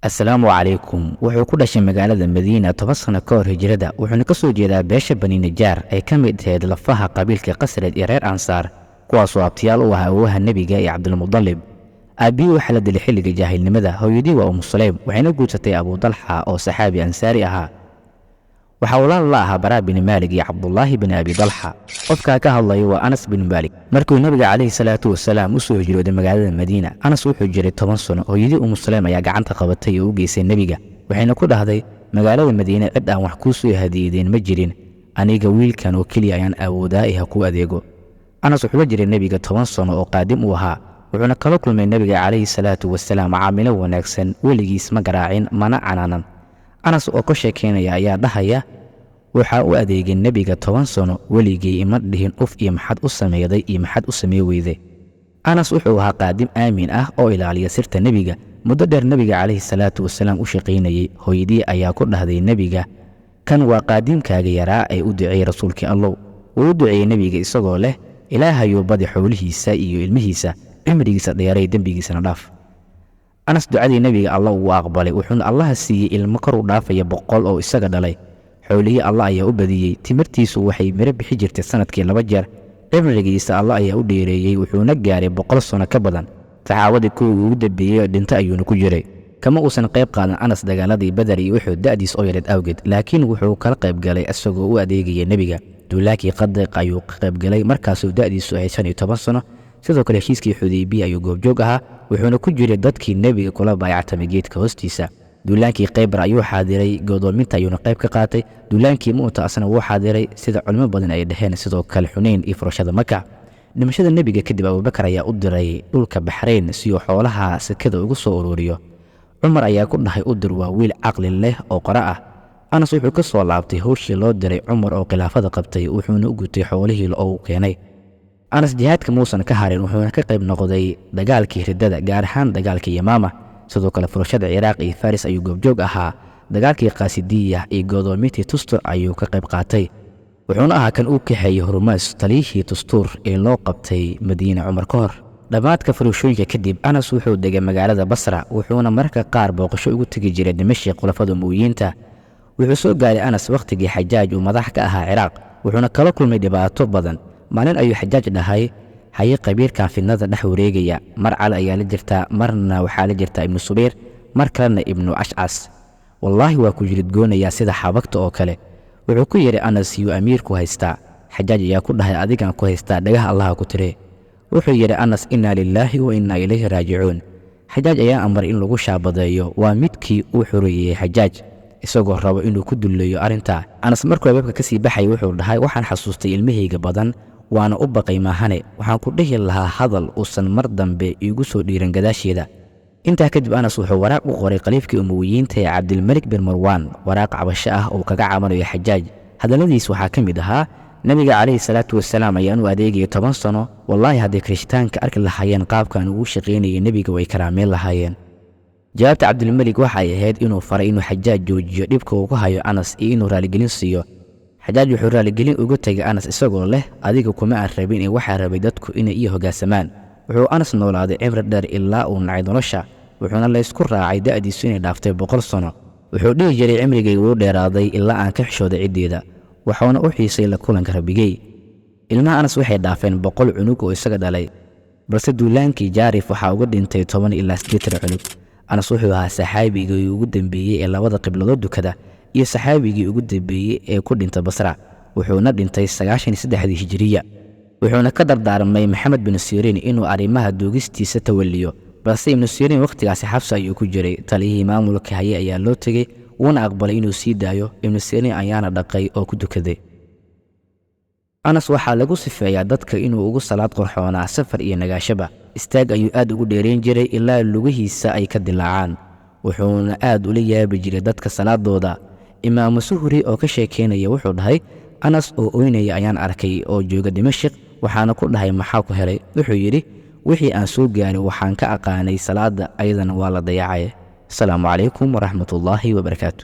Assalaamu calaykum. Wuxuu ku dhashay magaalada Madiina 10 sano ka hor hijrada, wuxuuna ka soo jeedaa beesha Bani Najaar ay ka mid ahayd lafaha qabiilka Qasrad iyo reer Ansaar, kuwaasoo abtiyaal u ah awowaha nebiga iyo Cabdilmudalib. Aabbihii waxaa la dilay xilliga jaahilnimada. Hooyadii waa Umu Sulaym, waxayna guursatay Abudalxa oo saxaabi ansaari ahaa. Waxaa walaal la ahaa Baraa bin Maalig iyo Cabdulaahi bin Abi Dalxa. Qofkaa ka hadlaya waa Anas bin Maalik. Markuu nebiga calayhi salaatu wasalaam u soo hijrooday magaalada Madiina, Anas wuxuu jiray 10 sano. Hooyadii Umu Sulaym ayaa gacanta qabatay oo u geysay nebiga, waxayna ku dhahday: "Magaalada Madiine cid aan wax kuu soo hadiyeedeen ma jirin, aniga wiilkan oo keliya ayaan awoodaa ee ha kuu adeego." Anas wuxuu la jiray nebiga 10 sano oo qaadim uu ahaa, wuxuuna kala kulmay nebiga calayhi salaatu wasalaam caamilo wanaagsan. Weligiis ma garaacin mana canaanan. Anas oo ka sheekaynaya ayaa dhahaya: "Waxaa u adeegay nebiga 10 sano, weligay ima dhihin uf iyo maxaad u sameeyday iyo maxaad u samey weyday." Anas wuxuu ahaa qaadim aamin ah oo ilaaliya sirta nebiga. Muddo dheer nebiga calayhi salaatu wasalaam u shaqaynayey. Hooyadii ayaa ku dhahday nebiga: "Kan waa qaadiimkaaga yaraa ee u duceeyey rasuulkii Allow." Wuu u duceeyey nebiga isagoo leh: "Ilaahayuu badi xoolihiisa iyo ilmihiisa, cimrigiisa dheeray, dembigiisana dhaaf." Anas ducadii nebiga Alla uu aqbalay, wuxuuna Allaha siiyey ilmo kor u dhaafaya 100 oo isaga dhalay. Xoolihii Alla ayaa u badiyey. Timirtiisu waxay miro bixi jirtay sanadkii 2 jeer. Cimrigiisa Alla ayaa u dheereeyey, wuxuuna gaaray 100 sano ka badan. Saxaabadii kuwii ugu dambeeyey oo dhinto ayuuna ku jiray. Kama uusan qayb qaadan Anas dagaaladii Badar iyo Uxud da'diis oo yareed awgeed, laakiin wuxuu kala qayb galay isagoo u adeegaya nebiga. Duulaankii Qadiq ayuu ka qayb galay markaasuu da'diisu ahayd 15 sano. Sidoo kale heshiiskii Xudaybiya ayuu goobjoog ahaa, wuxuuna ku jiray dadkii nebiga kula baayactamay geedka hoostiisa. Duulaankii Khaybar ayuu xaadiray, godoominta ayuuna qayb ka qaatay. Duulaankii Mu'ta asna wuu xaadiray, sida culimo badan ay dhaheen. Sidoo kale Xunayn iyo furashada Maka. Dhimashada nebiga kadib, Abubakar ayaa u diray dhulka Baxrayn si uu xoolaha sekada ugu soo ururiyo. Cumar ayaa ku dhahay: "U dir, waa wiil caqli leh oo qora ah." Anas wuxuu ka soo laabtay howshii loo diray Cumar oo khilaafada qabtay, wuxuuna u gutay xoolihii oo keenay. Anas jihaadka muusan ka harin, wuxuuna ka qayb noqday dagaalkii riddada, gaar ahaan dagaalkii Yamaama. Sidoo kale furashada Ciraaq iyo Faris ayuu goobjoog ahaa. Dagaalkii Kaasidiya iyo godoomintii Tustur ayuu ka qayb qaatay, wuxuuna ahaa kan uu kaxeeyey Hormaas, taliyihii Tustuur ee loo qabtay Madiine Cumar ka hor. Dhammaadka furashooyinka kadib, Anas wuxuu degay magaalada Basra, wuxuuna mararka qaar booqasho ugu tegi jiray Dimashik khulafada Umuwiyiinta. Wuxuu soo gaaray Anas wakhtigii Xajaaj uu madax ka ahaa Ciraaq, wuxuuna kala kulmay dhibaato badan. Maalin ayuu Xajaaj dhahay: "Haye, qabiilkan fidnada dhex wareegaya, mar Cali ayaa la jirtaa, marna waxaa la jirtaa Ibnu Subayr, mar kalena Ibnu Ashcas. Wallaahi waa ku jiridgoonayaa sida xabagta oo kale." Wuxuu ku yidhi Anas: "Yuu amiirku haystaa?" Xajaaj ayaa ku dhahay: "Adigaan ku haystaa, dhagaha Allaha ku tire." Wuxuu yidhi Anas: "Innaa lilaahi wa innaa ilayhi raajicuun." Xajaaj ayaa amray in lagu shaabadeeyo. Waa midkii uu xoreeyey Xajaaj, isagoo rabo inuu ku dulleeyo arrintaa. Anas markuu albaabka ka sii baxay wuxuu dhahay: "Waxaan xasuustay ilmahayga badan, waana u baqay, maahane waxaan ku dhihi lahaa hadal uusan mar dambe iigu soo dhiiran gadaasheeda." Intaa kadib Anas wuxuu waraaq u qoray khaliifkii Umuwiyiinta ee Cabdilmelik bin Marwaan, waraaq cabasho ah oo kaga cabanayo Xajaaj. Hadalladiis waxaa ka mid ahaa: "Nebiga calayhi salaatu wasalaam ayaan u adeegayay 10 sano. Wallaahi hadday kirishtaanka arki lahaayeen qaabkan ugu shaqaynayay nebiga, way karaameen lahaayeen." Jawaabta Cabdilmelik waxay ahayd inuu faray inuu Xajaaj joojiyo dhibka uu ku hayo Anas iyo inuu raaligelin siiyo. Xajaaj wuxuu raaligelin uga tegay Anas isagoo leh: "Adiga kuma aan rabin ee waxaa rabay dadku inay ii hoggaansamaan." Wuxuu Anas noolaaday cimri dheer ilaa uu nacay nolosha, wuxuuna laysku raacay da'diisu inay dhaaftay 100 sano. Wuxuu dhihi jiray: "Cimrigayga wuu dheeraaday ilaa aan ka xishooday ciddeeda," wuxuuna u xiisay la kulanka Rabbigey. Ilmaha Anas waxay dhaafeen 100 cunug oo isaga dhalay, balse duulaankii Jaarif waxaa uga dhintay 10 ilaa 80 cunug. Anas wuxuu ahaa saxaabigii ugu dambeeyey ee labada qibladood dukada iyo saxaabigii ugu dambeeyey ee ku dhinta Basra, wuxuuna dhintay 93dii hijiriya. Wuxuuna ka dardaarmay Maxamed bin Siriin inuu arrimaha duugistiisa tawaliyo, balse Ibnu Siriin wakhtigaasi xabsi ayuu ku jiray. Taliyihii maamulka haye ayaa loo tegey, wuuna aqbalay inuu sii daayo. Ibnu Siriin ayaana dhaqay oo ku dukaday. Anas waxaa lagu sifeeyaa dadka inuu ugu salaad qorxoonaa safar iyo nagaashaba. Istaag ayuu aad ugu dheerayn jiray ilaa lugihiisa ay ka dilaacaan, wuxuuna aad ula yaabi jiray dadka salaadooda. Imaamu Suhri oo ka sheekaynaya wuxuu dhahay: "Anas oo oynaya ayaan arkay oo jooga Dimashik. Waxaana ku dhahay: 'Maxaa ku helay?' Wuxuu yidhi: 'Wixii aan soo gaaray waxaan ka aqaanay salaadda, ayadana waa la dayacay.'" Asalaamu calaykum waraxmatullaahi wabarakaatu.